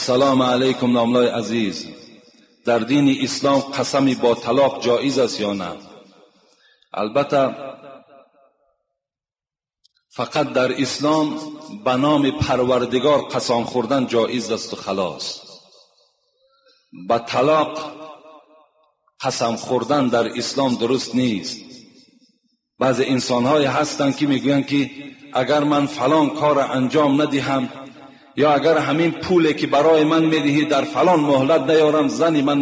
Ассалому алайкум домлаи азиз. Дар дини ислом қасами бо талоқ ҷоиз аст ё на? Албатта, фақат дар ислом ба номи Парвардигор қасам хӯрдан ҷоиз асту халос. Ба талоқ қасам хӯрдан дар ислом дуруст нест. Баъзе инсонҳое ҳастанд, ки мегӯянд, ки агар ман фалон корро анҷом надиҳам ё агар ҳамин пуле, ки барои ман медиҳӣ, дар фалон муҳлат наёрам, зани ман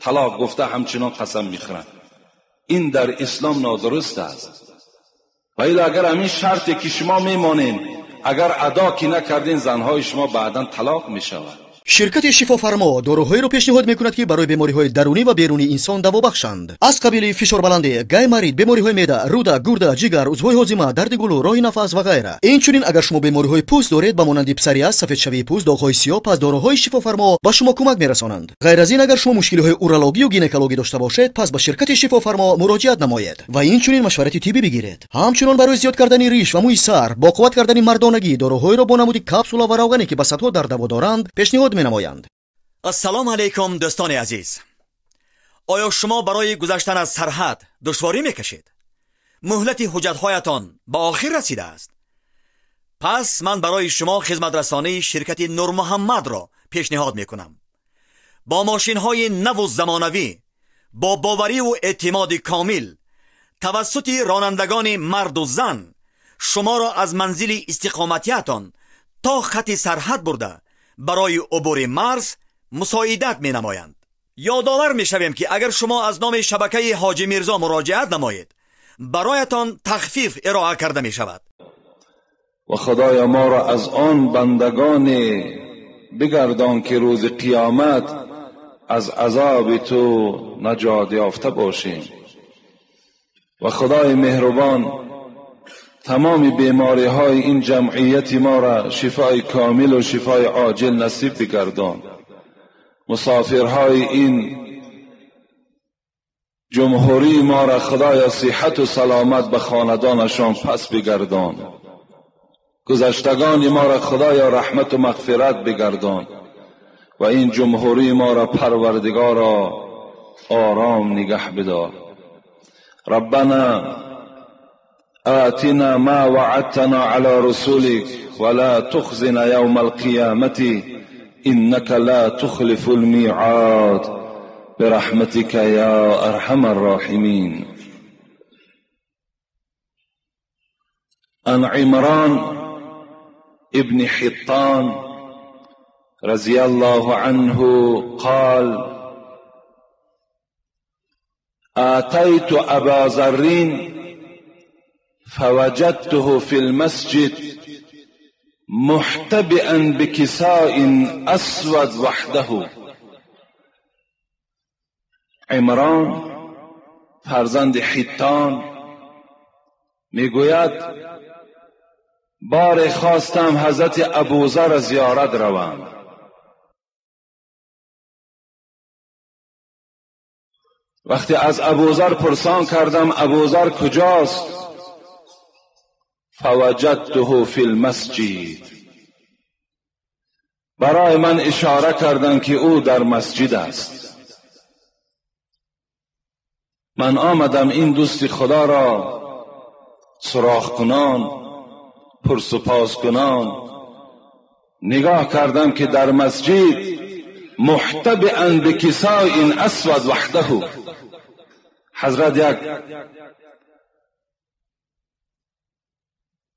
талоқ гуфта, ҳамчунон қасам мехӯранд. Ин дар ислом нодуруст аст. Ва илло агар ҳамин шарте, ки шумо мемонед, агар адо ки накардин, занҳои шумо баъдан талоқ мешавад. Ширкати Шифофармо доруҳоеро пешниҳод мекунад, ки барои бемориҳои дарунӣ ва берунии инсон даво бахшанд, аз қабили фишорбаландӣ, гайморит, бемориҳои меъда, рӯда, гурда, ҷигар, узвҳои ҳозима, дарди гулӯ, роҳи нафас ва ғайра. Инчунин, агар шумо бемориҳои пӯст доред, ба монанди псориаз, сафедшавии пӯст, доғҳои сиёҳ, пас доруҳои Шифофармо ба шумо кӯмак мерасонанд. Ғайр аз ин, агар шумо мушкилиҳои урологию гинекологӣ дошта бошед, пас ба ширкати Шифофармо муроҷиат намоед ва инчунин машварати тиббӣ бигиред. Ҳамчунон барои зиёд кардани риш ва мӯи сар, бо қувват кардани мардонагӣ доруҳоеро бо намуди капсула ва равғане, ки ба садҳо дард даво доранд, пешниҳод менамоянд. Ассалому алайкум, дӯстони азиз. Оё шумо барои гузаштан аз сарҳад душворӣ мекашед? Муҳлати ҳуҷҷатҳоятон ба охир расидааст? Пас ман барои шумо хизматрасонии ширкати Нурмуҳаммадро пешниҳод мекунам. Бо мошинҳои наву замонавӣ, бо бовариву эътимоди комил, тавассути ронандагони марду зан шуморо аз манзили истиқоматиятон то хати сарҳад бурда, барои убури марз мусоидат менамоянд. Ёдовар мешавем, ки агар шумо аз номи шабакаи Ҳоҷи Мирзо муроҷиат намоед, бароятон тахфиф ироа карда мешавад. Ва Худоё, моро аз он бандагоне бигардон, ки рӯзи қиёмат аз азоби ту наҷот ёфта бошем. Ва Худои меҳрубон, тамоми бемориҳои ин ҷамъияти моро шифои комилу шифои оҷил насиб бигардон. Мусофирҳои ин ҷумҳурии моро, Худоё, сиҳату саломат ба хонадонашон пас бигардон. Гузаштагони моро, Худоё, раҳмату мағфират бигардон ва ин ҷумҳурии моро, Парвардигоро, ором нигаҳ бидор. Раббана آتنا ما وعدتنا على رسولك ولا تخزنا يوم القيامة إنك لا تخلف الميعاد برحمتك يا أرحم الراحمين. عن عمران ابن حطان رضي الله عنه قال: آتيت أبا ذر فوجدته في المسجد محتبئا بكساء أسود وحده. عمران فرزند حطان میگوید: بار خواستم حضرت ابوذر زیارت روم. وقتی از ابوذر پرسان کردم ابوذر کجاست، فوجدته فی المسجد، برای من اشاره کردند که او در مسجد است. من آمدم این دوست خدا را سراغ کنان، پرس و پاس کنان، نگاه کردم که در مسجد محتبئا بکساء اسود وحده. حضرت یک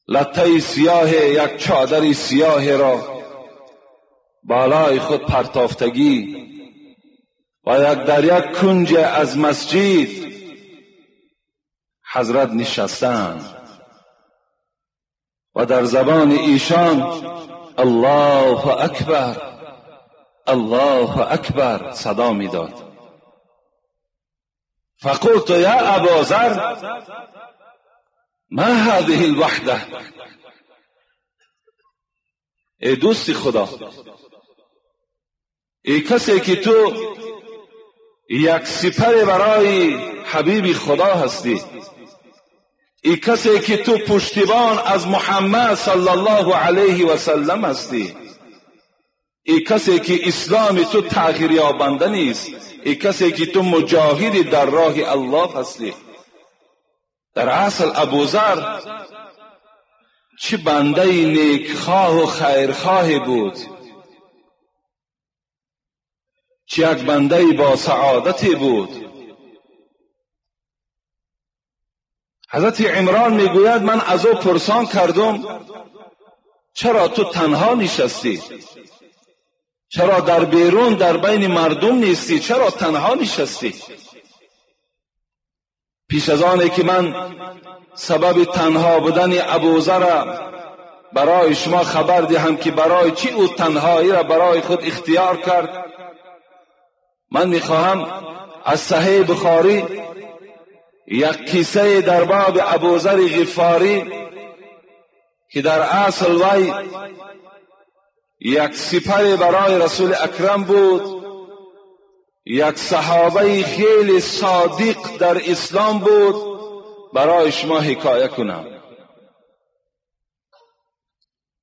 لطه سیاه، یک چادر سیاه را بالای خود پرتافتگی و یک در یک کنج از مسجد حضرت نشستند و در زبان ایشان الله اکبر، الله اکبر صدا میداد. فقلت یا ابا ذر ما هذه الوحده. ای دوست خدا، ای کسی که تو یک سپر برای حبیب خدا هستی، ای کسی که تو پشتیبان از محمد صلی الله علیه و سلم هستی، ای کسی که اسلام تو تغییر یابنده نیست، ای کسی که تو مجاهدی در راه الله هستی. در اصل ابوذر چه بنده نیکخواه و خیرخواه بود، چه یک بنده با سعادتی بود. حضرت عمران میگوید من از او پرسان کردم چرا تو تنها نشستی؟ چرا در بیرون در بین مردم نیستی؟ چرا تنها نشستی؟ پیش از آنه که من سبب تنها بودن ابوذر برای شما خبر دهم که برای چی او تنهایی را برای خود اختیار کرد، من میخواهم از صحیح بخاری یک قصه در باب ابوذر غفاری که در اصل وی یک سپر برای رسول اکرم بود، یک صحابه خیلی صادق در اسلام بود، برای شما حکایه کنم.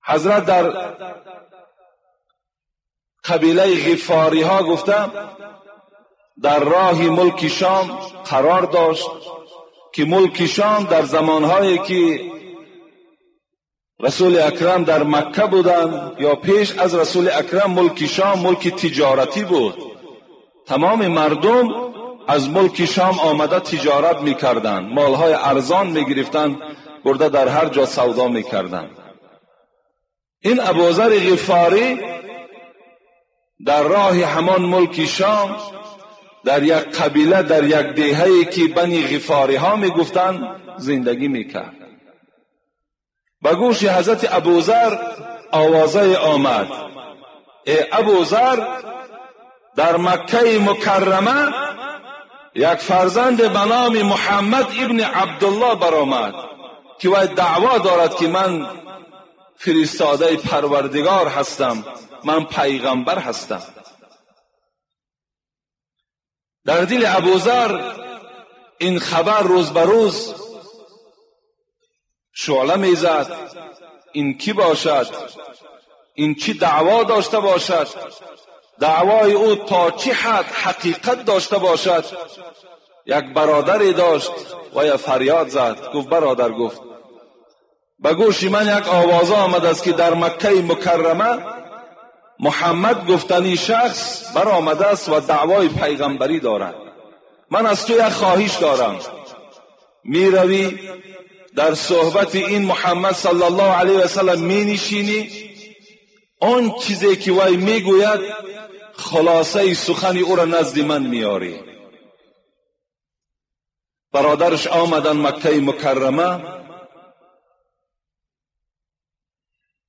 حضرت در قبیله غفاری ها گفته در راه ملک شام قرار داشت که ملک شام در زمانهایی که رسول اکرم در مکه بودند یا پیش از رسول اکرم، ملک شام ملک تجارتی بود. تمام مردم از ملک شام آمده تجارت میکردند، مالهای ارزان میگرفتند، برده در هر جا سودا میکردند. این ابوذر غفاری در راه همان ملک شام در یک قبیله، در یک دهه‌ای که بنی غفاری ها میگفتند زندگی میکرد. به گوش حضرت ابوذر آوازه آمد: ای ابوذر، در مکه مکرمه یک فرزند به نام محمد ابن عبدالله برآمد که وی دعوا دارد که من فرستاده پروردگار هستم، من پیغمبر هستم. در دل ابوذر این خبر روز به روز شعله میزد: این کی باشد؟ این چی دعوا داشته باشد؟ دعوای او تا چه حد حقیقت داشته باشد؟ یک برادری داشت و یا فریاد زد، گفت برادر، گفت به گوش من یک آواز آمد است که در مکه مکرمه محمد گفتنی شخص برآمده است و دعوای پیغمبری دارد. من از تو یک خواهش دارم، میروی در صحبت این محمد صلی الله علیه و سلم می نشینی، آن چیزی که وی میگوید خلاصه سخن او را نزد من میاری. برادرش آمدن مکه مکرمه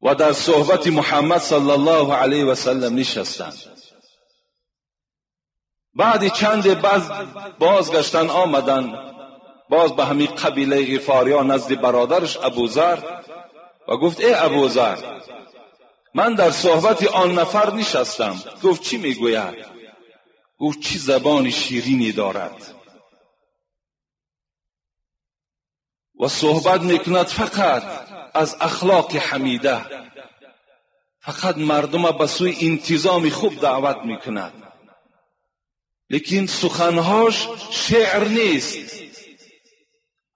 و در صحبت محمد صلی الله علیه و سلم نشستند. بعد چند بازگشتن آمدن باز به همین قبیله غفاریا نزد برادرش ابوذر و گفت ای ابوذر، من در صحبت آن نفر نشستم. گفت چی میگوید؟ گفت چی زبان شیرینی دارد و صحبت میکند فقط از اخلاق حمیده، فقط مردم به سوی انتظام خوب دعوت میکند، لیکن سخنهاش شعر نیست،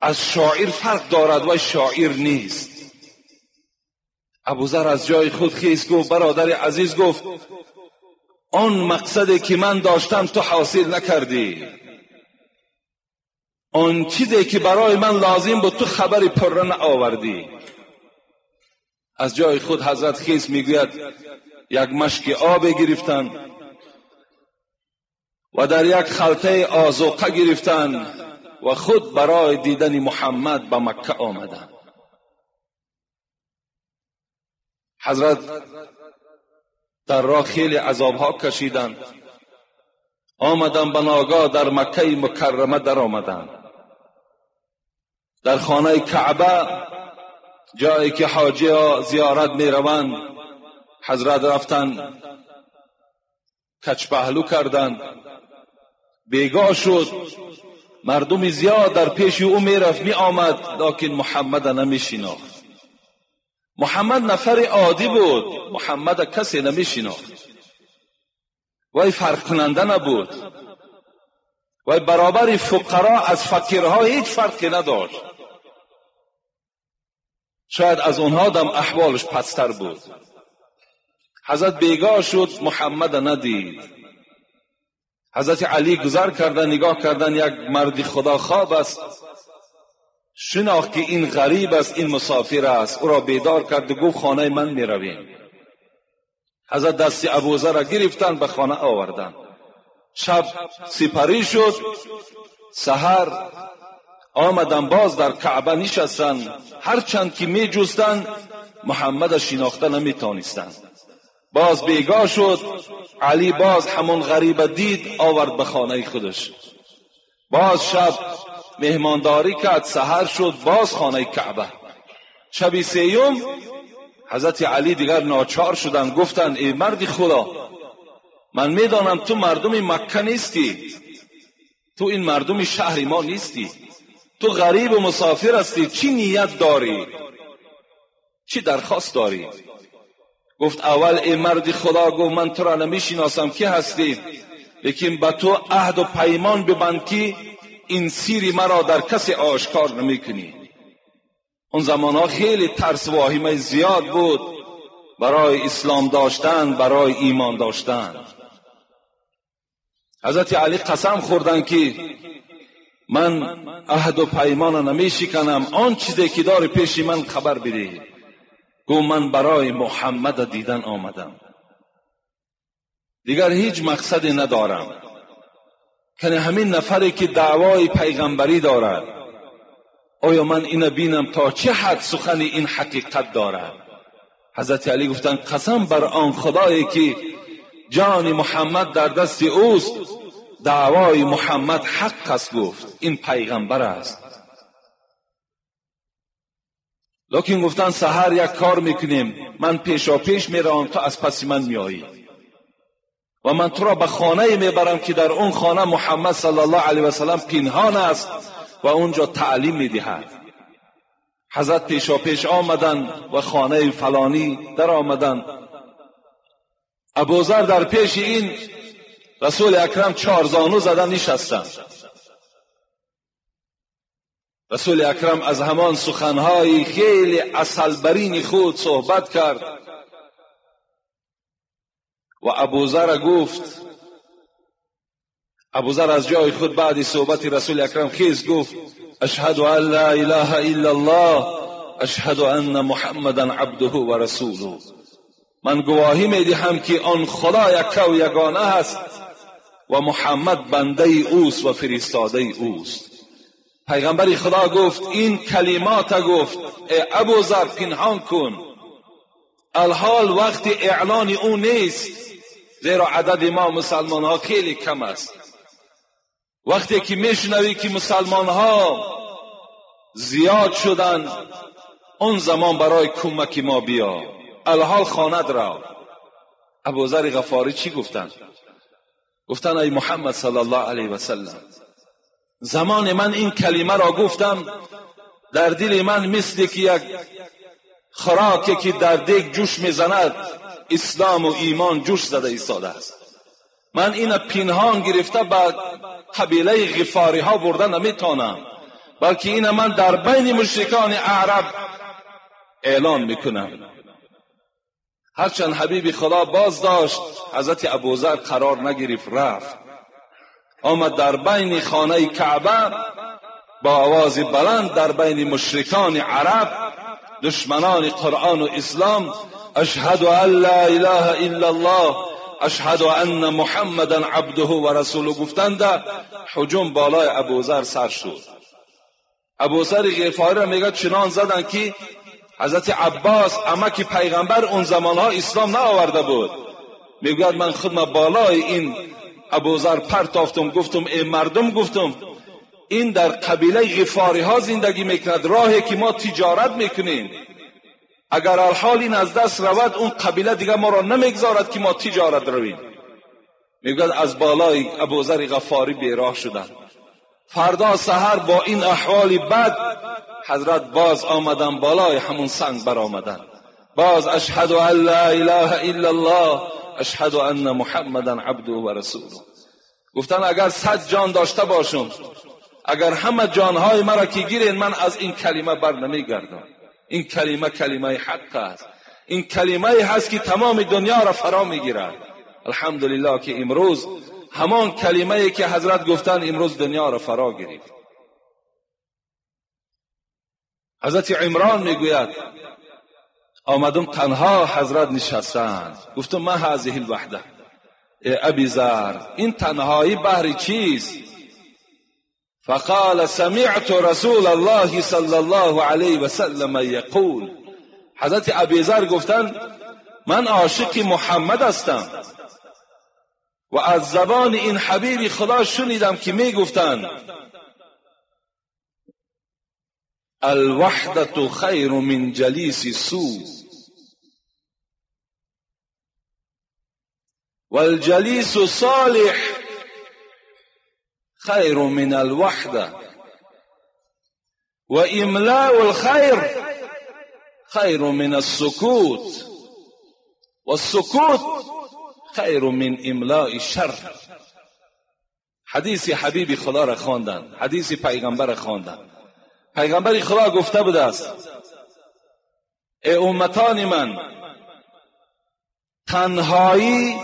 از شاعر فرق دارد و شاعر نیست. ابوذر از جای خود خیز، گفت برادر عزیز، گفت آن مقصدی که من داشتم تو حاصل نکردی، آن چیزی که برای من لازم بود تو خبری پره نآوردی. از جای خود حضرت خیز میگوید یک مشک آب گرفتن و در یک خلطه آذوقه گرفتن و خود برای دیدن محمد به مکه آمدند. حضرت در راه خیلی عذابها کشیدند، آمدن به ناگاه در مکه مکرمه در آمدند. در خانه کعبه جایی که حاجی ها زیارت می روند، حضرت رفتند کچ پهلو کردند. بیگاه شد، مردم زیاد در پیش او می رفت می آمد، لکن محمد نمی شناخت. محمد نفر عادی بود، محمد کسی نمی شناخت. وی فرق کننده نبود. وی برابر فقرا از فقیرها هیچ فرقی نداشت. شاید از اونها دم احوالش پستر بود. حضرت بیگاه شد، محمد ندید. حضرت علی گذر کردن، نگاه کردن، یک مرد خدا خواب است. شناخت که این غریب است، این مسافر است. او را بیدار کرد و گفت خانه من می رویم. حضرت دست ابوذر را گرفتن، به خانه آوردن. شب سپری شد، سحر آمدن باز در کعبه نشستن. هرچند که می جستن محمد شناخته نمی تانستند. باز بیگاه شد، علی باز همون غریب دید، آورد به خانه خودش. باز شب مهمانداری کرد، سحر شد، باز خانه کعبه. شب سیوم حضرت علی دیگر ناچار شدند، گفتند ای مرد خدا، من میدانم تو مردم مکه نیستی، تو این مردم شهر ما نیستی، تو غریب و مسافر هستی، چی نیت داری، چی درخواست داری؟ گفت اول ای مرد خدا، گفت من تو را نمیشناسم، کی هستی؟ لیکن به تو عهد و پیمان ببند که این سیر مرا در کسی آشکار نمیکنی. اون زمانها خیلی ترس و واهمه زیاد بود برای اسلام داشتن، برای ایمان داشتن. حضرت علی قسم خوردن که من عهد و پیمان نمیشکنم، آن چیزی که داری پیش من خبر بده. گفت من برای محمد دیدن آمدم، دیگر هیچ مقصدی ندارم. که همین نفری که دعوای پیغمبری دارد، آیا من اینو بینم تا چه حد سخن این حقیقت دارد؟ حضرت علی گفتند قسم بر آن خدایی که جان محمد در دست اوست، دعوای محمد حق است. گفت این پیغمبر است. لیکن گفتن سحر یک کار میکنیم، من پیشا پیش میروم، تو از پس من میایی و من تو را به خانه میبرم که در اون خانه محمد صلی الله علیه و سلم پنهان است و اونجا تعلیم میدهد. حضرت پیشا پیش آمدن و خانه فلانی در آمدن. ابوذر در پیش این رسول اکرم چهار زانو زدن نشستند. رسول اکرم از همان سخنهای خیلی عسلبرین خود صحبت کرد و ابوذر گفت، ابوذر از جای خود بعد صحبت رسول اکرم خیز گفت اشهد ان لا اله الا الله اشهد ان محمدا عبده و رسوله. من گواهی میدهم که آن خدا یکه و یگانه است و محمد بنده اوست و فرستاده اوست. پیغمبر خدا گفت این کلمات گفت ای ابوذر پنهان کن، الحال وقت اعلان او نیست، زیرا عدد ما مسلمان ها خیلی کم است. وقتی که میشنوی که مسلمان ها زیاد شدن، اون زمان برای کمک ما بیا، الحال خواند را. ابوذر غفاری چی گفتن؟ گفتن ای محمد صلی الله علیه و سلم، زمان من این کلمه را گفتم، در دل من مثل که یک خوراکی که در دیگ جوش میزند، اسلام و ایمان جوش زده ایستاده است. من این پنهان گرفته به قبیله غفاری ها برده نمیتونم، بلکه این من در بین مشرکان اعرب اعلان میکنم. هرچند حبیب خدا باز داشت، حضرت ابوذر قرار نگرفت، رفت آمد در بین خانه کعبه با آواز بلند در بین مشرکان عرب، دشمنان قرآن و اسلام، اشهد ان لا اله الا الله اشهد ان محمدا عبده و رسوله گفتند. هجوم بالای ابوذر سر شد. ابوذر غفاری را میگه چنان زدن که حضرت عباس عمک پیغمبر اون زمانها اسلام نآورده بود، میگوید من خودم بالای این ابوذر پرتافتم، گفتم ای مردم، گفتم این در قبیله غفاری ها زندگی میکند، راهی که ما تجارت میکنیم، اگر الحال این از دست رود اون قبیله دیگه ما را نمیگذارد که ما تجارت رویم. میگوید از بالای ابوذر غفاری بیراه شدند. فردا سحر با این احوال بد حضرت باز آمدن بالای همون سنگ بر آمدن، باز اشهد ان لا اله الا الله اشهد ان محمدا عبده و رسوله. گفتن اگر 100 جان داشته باشم، اگر همه جانهای مرا که گیرین، من از این کلمه بر نمیگردم. این کلمه کلمه حق است، این کلمه هست که تمام دنیا را فرا میگیرد. الحمدلله که امروز همان کلمه که حضرت گفتن امروز دنیا را فرا گرفت. حضرت عمران میگوید آمدم تنها حضرت نشستند، گفتم ما هذه الوحده ای ابی ذر، این تنهایی بهر چیست؟ فقال سمعت رسول الله صلی الله علیه و سلم یقول. حضرت ابی ذر گفتند من عاشق محمد هستم و از زبان این حبیب خدا شنیدم که میگفتند الوحدة خیر من جلیس سوء والجلیس صالح خیر من الوحدة و املاء الخیر خیر من السکوت والسکوت خیر من املاء الشر. حدیث حبیب خدا را خواندند، حدیث پیغمبر را خواندند. پیغمبر خدا گفته بوده است ای امتان من، تنهایی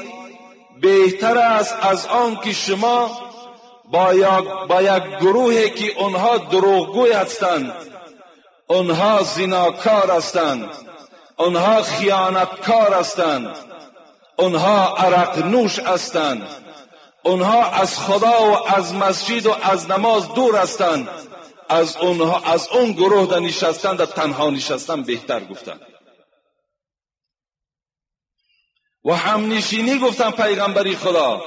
بهتر است از آن که شما با یک گروهی که آنها دروغگوی هستند، آنها زناکار هستند، آنها خیانتکار هستند، آنها عرق نوش هستند، آنها از خدا و از مسجد و از نماز دور هستند، از اونها، از اون گروه در نشستن، در تنها نشستن بهتر گفتن. و همنشینی گفتن پیغمبری خدا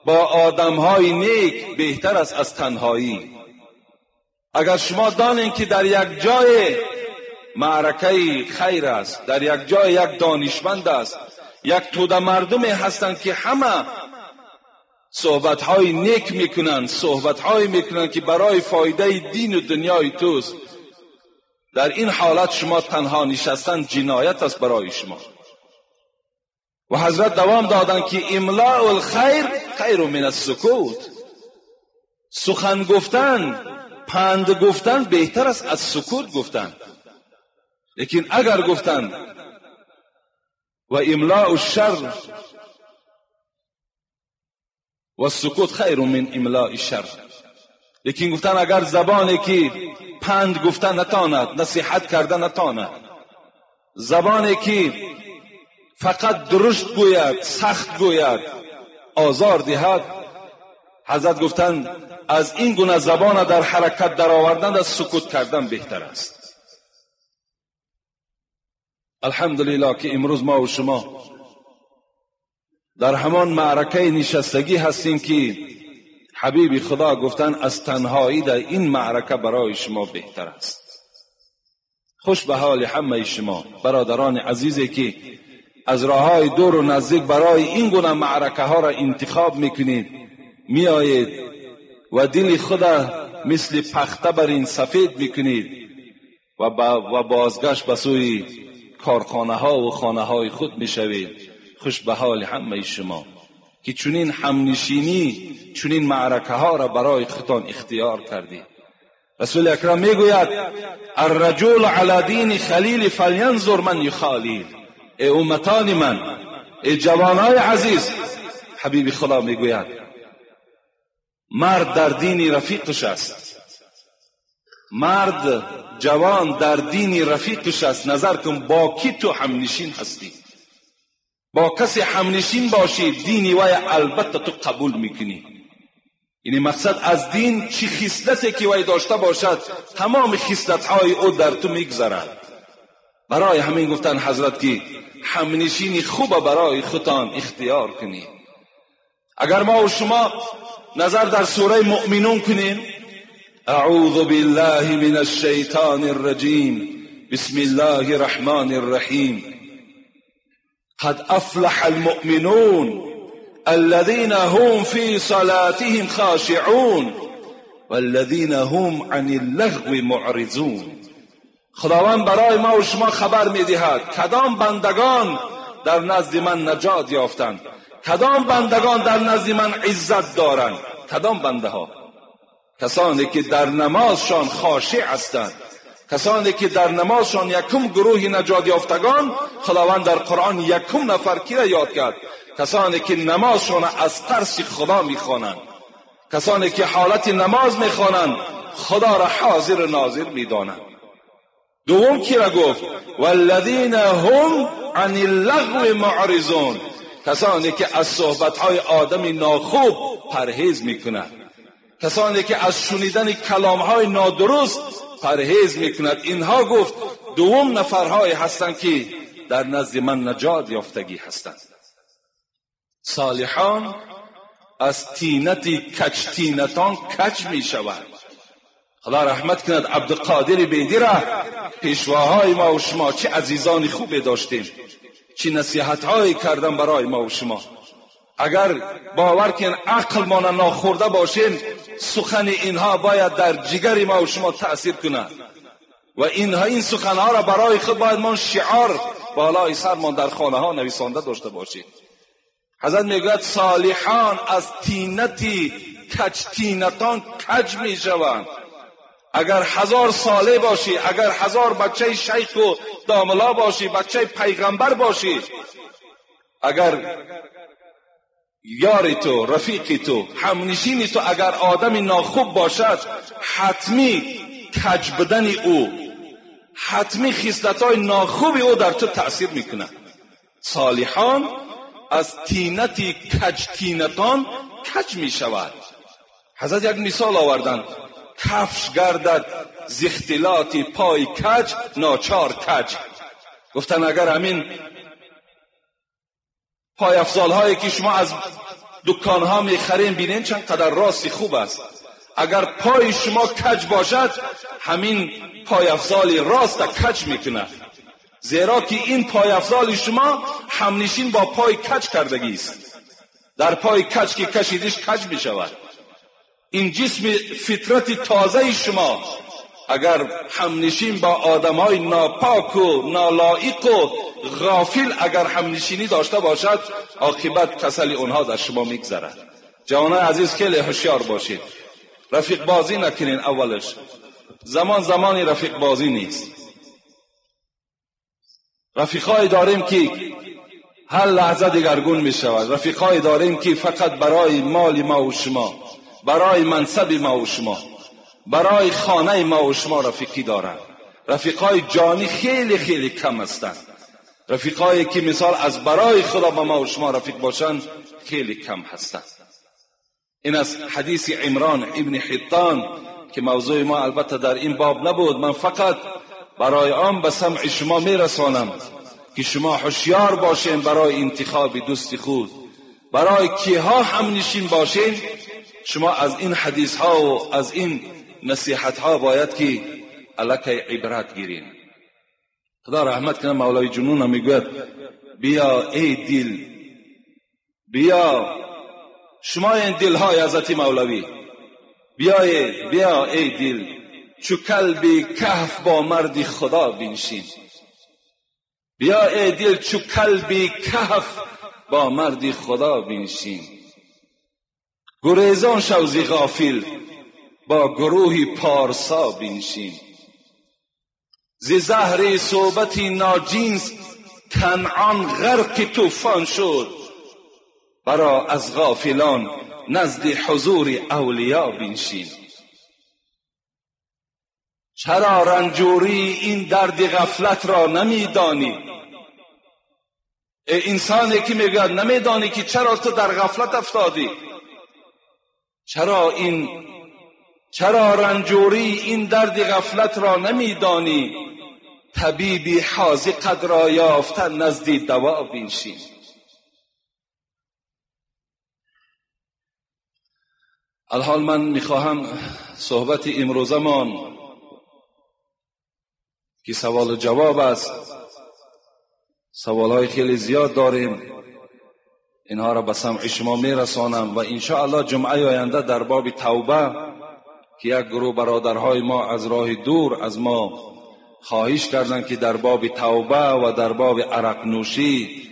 با آدمهای نیک بهتر است از تنهایی. اگر شما دانین که در یک جای معرکه خیر است، در یک جای یک دانشمند است، یک توده مردمی هستند که همه صحبت‌های نیک میکنند، صحبت‌های میکنند که برای فایده دین و دنیای توست، در این حالت شما تنها نشستن جنایت است برای شما. و حضرت دوام دادند که املاء الخیر خیر من السکوت. سخن گفتن، پند گفتن بهتر است از سکوت گفتن. لیکن اگر گفتن و املاء الشر و سکوت خیر من املاء الشر، لیکن گفتن اگر زبانی که پند گفتن نتاند، نصیحت کردن نتاند، زبانی که فقط درشت گوید، سخت گوید، آزار دهد، حضرت گفتن از این گونه زبان در حرکت در آوردن از سکوت کردن بهتر است. الحمدلله که امروز ما و شما در همان معرکه نشستگی هستیم که حبیب خدا گفتن از تنهایی در این معرکه برای شما بهتر است. خوش به حال همه شما برادران عزیزی که از راههای دور و نزدیک برای این گونه معرکه ها را انتخاب میکنید، میآیید و دل خود مثل پخته بر این سفید میکنید و بازگشت به سوی کارخانه ها و خانه های خود میشوید. خوش به حال همه شما که چنین همنشینی، چنین معرکه ها را برای خودتان اختیار کردید. رسول اکرم میگوید الرجل علی دین خلیل فلینظر من یخالیل. ای امتان من، ای جوانای عزیز، حبیب خدا میگوید مرد در دین رفیقش است، مرد جوان در دین رفیقش است. نظر کن با کی تو همنشین هستی. با کسی همنشین باشی دینی وی البته تو قبول میکنی. یعنی مقصد از دین چی خصلتی که وی داشته باشد تمام خصلت‌های او در تو میگذرد. برای همین گفتن حضرت که همنشینی خوب برای خودتان اختیار کنید. اگر ما و شما نظر در سوره مؤمنون کنیم، اعوذ بالله من الشیطان الرجیم، بسم الله الرحمن الرحیم، قد افلح المؤمنون الذين هم في صلاتهم خاشعون والذين هم عن اللغو معرضون. خداوند برای ما و شما خبر میدهد کدام بندگان در نزد من نجات یافتند؟ کدام بندگان در نزد من عزت دارند؟ کدام بنده ها؟ کسانی که در نمازشان خاشع هستند، کسانی که در نمازشان یکم گروه نجات یافتگان. خداوند در قرآن یکم نفر کی را یاد کرد؟ کسانی که نمازشان از ترس خدا میخوانند، کسانی که حالت نماز میخوانند خدا را حاضر ناظر میدانند. دوم کی را گفت؟ والذین هم عن اللغو معرضون، کسانی که از صحبت‌های آدم ناخوب پرهیز میکنند، کسانی که از شنیدن کلام‌های نادرست پرهیز میکند. اینها گفت دوم نفرهای هستند که در نزد من نجات یافتگی هستند. صالحان از تینت کج تینتان کج میشوند. خدا رحمت کند عبدالقادر بیدی را، پیشواهای ما و شما چه عزیزان خوبی داشتیم، چه نصیحت‌هایی کردن برای ما و شما. اگر باور کن عقل ما ناخورده باشیم، سخن اینها باید در جگر ما و شما تأثیر کند و اینها این سخنها را برای خود باید ما شعار بالای سرمان در خانه ها نویسانده داشته باشیم. حضرت میگوید صالحان از تینتی کج تینتان کج میشوند. اگر 1000 ساله باشی، اگر 1000 بچه شیخ و داملا باشی، بچه پیغمبر باشی، اگر یاری تو، رفیقی تو، همنشینی تو اگر آدم ناخوب باشد، حتمی کج بدن او، حتمی خصلت‌های ناخوب او در تو تأثیر میکنه. صالحان از تینتی کج تینتان کج میشود. حضرت یک مثال آوردند: کفش گردد ز اختلاط پای کج ناچار کج. گفتن اگر همین پای افزال هایی که شما از دکان ها میخرین، بینین چند قدر راستی خوب است، اگر پای شما کج باشد همین پای افزال راست کج میکنه، زیرا که این پای افزال شما همنشین با پای کج کردگی است. در پای کج که کشیدش کج میشود. این جسم فطرت تازه شما اگر همنشین با آدمای ناپاک و نالایق و غافل اگر همنشینی داشته باشد، عاقبت کسل اونها در شما میگذرد. جوانای عزیز خیلی هوشیار باشید، رفیق بازی نکنین. اولش زمان زمانی رفیق بازی نیست. رفیقای داریم که هر لحظه دیگرگون می شود، رفیقای داریم که فقط برای مال ما و شما، برای منصب ما و شما، برای خانه ما و شما رفیقی دارند. رفیقای جانی خیلی خیلی کم هستند. رفیقایی که مثال از برای خدا با ما و شما رفیق باشند خیلی کم هستند. این از حدیث عمران ابن حطان که موضوع ما البته در این باب نبود. من فقط برای آن به سمع شما میرسانم که شما هوشیار باشین برای انتخاب دوست خود، برای کیها هم نشین باشین. شما از این حدیث ها و از این نصیحت ها باید که الکی عبرت گیرین. خدا رحمت کنه مولوی جنون هم میگوید بیا ای دل، بیا شما این دل های حضرت مولوی، بیا ای دل چو کلب کهف با مرد خدا بنشین. بیا ای دل چو کلب کهف با مرد خدا بنشین. گریزان شو ز غافل با گروه پارسا بنشین. ز زهر صحبت ناجنس کنعان غرق طوفان شد، برا از غافلان نزد حضور اولیا بنشین. چرا رنجوری این درد غفلت را نمیدانی؟ ای انسانی که میگوید نمیدانی که چرا تو در غفلت افتادی، چرا رنجوری این درد غفلت را نمیدانی؟ طبیبی حاذقت را یافتن نزد دوا بنشین. الحال من میخواهم صحبت امروزمان که سوال و جواب است، سوالهای خیلی زیاد داریم، اینها را به سمع شما میرسانم و انشاءالله جمعه آینده در باب توبه که یک گروه برادرهای ما از راه دور از ما خواهش کردند که در باب توبه و در باب عرق نوشی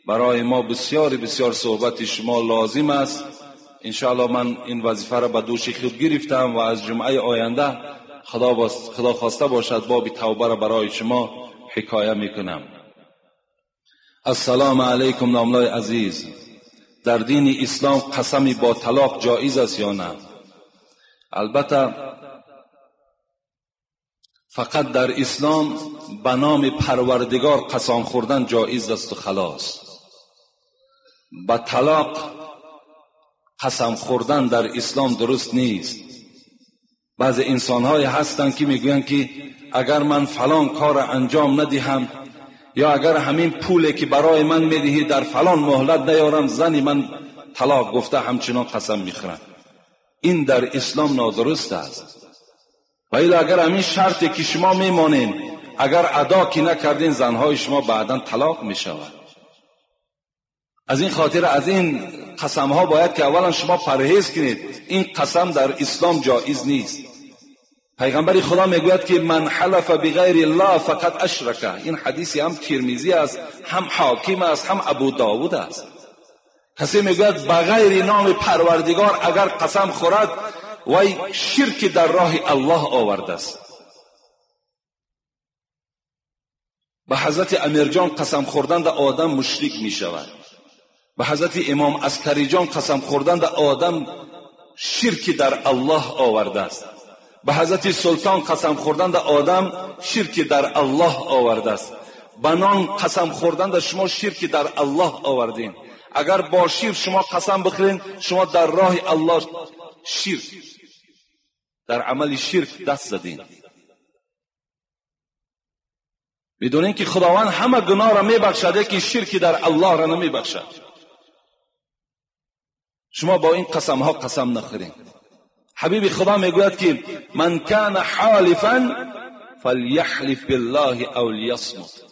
برای ما بسیار بسیار صحبت شما لازم است. انشاءالله من این وظیفه را به دوش خود گرفتم و از جمعه آینده خدا خواسته باشد باب توبه را برای شما حکایه میکنم. السلام علیکم ناملای عزیز، در دین اسلام قسمی با طلاق جایز است یا نه؟ البته فقط در اسلام به نام پروردگار قسم خوردن جایز است و خلاص. به طلاق قسم خوردن در اسلام درست نیست. بعض انسان‌های هستند که میگویند که اگر من فلان کار انجام ندهم یا اگر همین پولی که برای من میدهی در فلان مهلت نیارم، زنی من طلاق گفته همچنان قسم میخورند. این در اسلام نادرست است. و الا اگر همین شرطی که شما میمانین اگر ادا که نکردین، زنهای شما بعدا طلاق میشود. از این خاطر از این قسم ها باید که اولا شما پرهیز کنید. این قسم در اسلام جایز نیست. پیغمبر خدا میگوید که من حلف بغیر الله فقد اشرک. این حدیثی هم ترمذی است، هم حاکم است، هم ابو داود است. کسی میگوید بغیر نام پروردگار اگر قسم خورد، وی شرک در راه الله آورده است. به حضرت امیرجان قسم خوردن در آدم مشرک می شود. به حضرت امام عسکری جان قسم خوردن در آدم شرک در الله آورده است. به حضرت سلطان قسم خوردن در آدم شرک در الله آورده است. به نان قسم خوردن در شما شرک در الله آوردین. اگر با شیر شما قسم بخورین، شما در راه الله شرک، در عمل شرک دست زدین. بدونین که خداوند همه گناه را میبخشد که شرک در الله را نمیبخشد. شما با این قسم ها قسم نخورین. حبیب خدا میگوید که من کان حالفا فلیحلف بالله او لیصمت.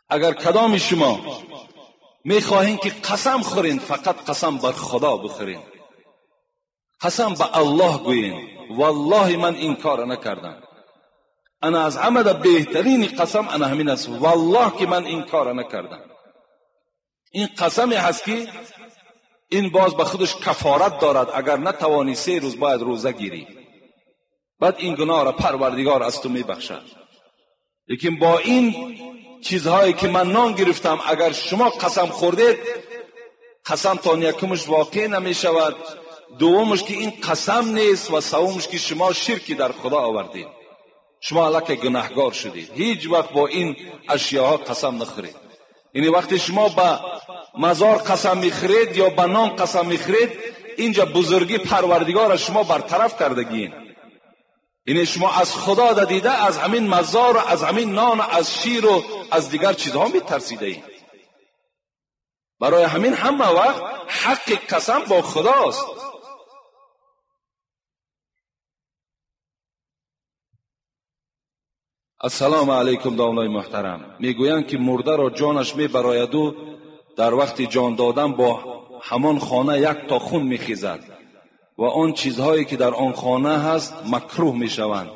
اگر کدام شما میخواهین که قسم خورین، فقط قسم بر خدا بخورین، قسم به الله گویین والله من این کار نکردم. انا از عمد بهترین قسم انا همین است، والله که من این کار نکردم. این قسمی هست که این باز به خودش کفارت دارد. اگر نتوانی 3 روز باید روزه گیری، بعد این گناه را پروردگار از تو میبخشد. لیکن با این چیزهایی که من نان گرفتم اگر شما قسم خوردید، قسم تا یکمش واقع نمیشود، دومش که این قسم نیست، و سومش که شما شرکی در خدا آوردید، شما الکی گناهگار شدید. هیچ وقت با این اشیاها قسم نخورید. یعنی وقتی شما به مزار قسم میخورید یا به نان قسم میخورید، اینجا بزرگی پروردگار را شما برطرف کردگین. یعنی شما از خدا دیده از همین مزار و از همین نان و از شیر و از دیگر چیزها میترسیده اید. برای همین همه وقت حق قسم با خداست. السلام علیکم داملای محترم. میگویند که مرده را جانش میبراید و در وقت جان دادن با همان خانه یک تا خون میخیزد و آن چیزهایی که در آن خانه هست مکروه میشوند،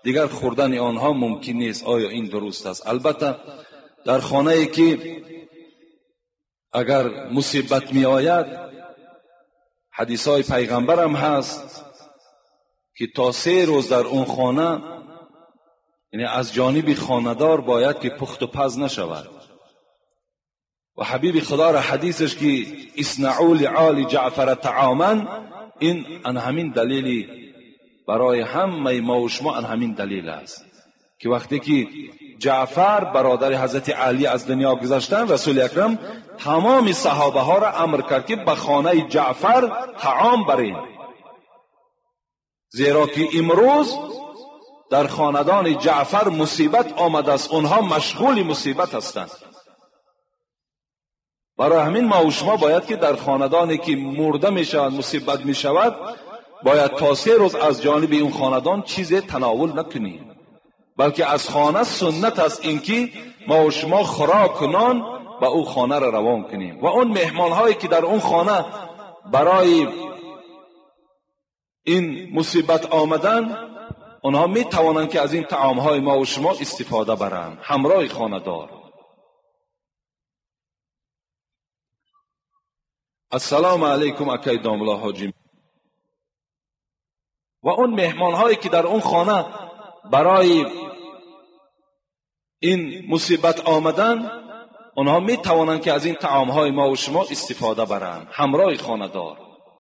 دیگر خوردن آنها ممکن نیست. آیا این درست است؟ البته در خانه ای که اگر مصیبت می آید، حدیث های پیغمبرم هست که تا 3 روز در اون خانه، یعنی از جانب خانه‌دار باید که پخت و پز نشود. و حبیب خدا را حدیثش که اصنعوا لآل جعفر طعاما، این ان همین دلیلی برای همه ما و شما، ان همین دلیل است که وقتی که جعفر برادر حضرت علی از دنیا گذشتن، رسول اکرم تمام صحابه ها را امر کرد که به خانه جعفر طعام برین، زیرا که امروز در خاندان جعفر مصیبت آمده است، اونها مشغول مصیبت هستند. برای همین ما و شما باید که در خاندانی که مرده می شود، مصیبت می شود، باید تا 3 روز از جانب این خاندان چیز تناول نکنیم، بلکه از خانه سنت است اینکه ما و شما خوراک نان به او خانه را روان کنیم و اون مهمان هایی که در اون خانه برای این مصیبت آمدن، اونها می توانند که از این طعام های ما و شما استفاده برند همراه خانه دار. Ассалому алайкум, акай домла ҳоҷӣ. Ва он меҳмонҳое ки дар он хона барои ин мусибат омадан, онҳо метавонанд ки аз ин таомҳои мо ва шумо истифода баранд ҳамроҳи хонадор.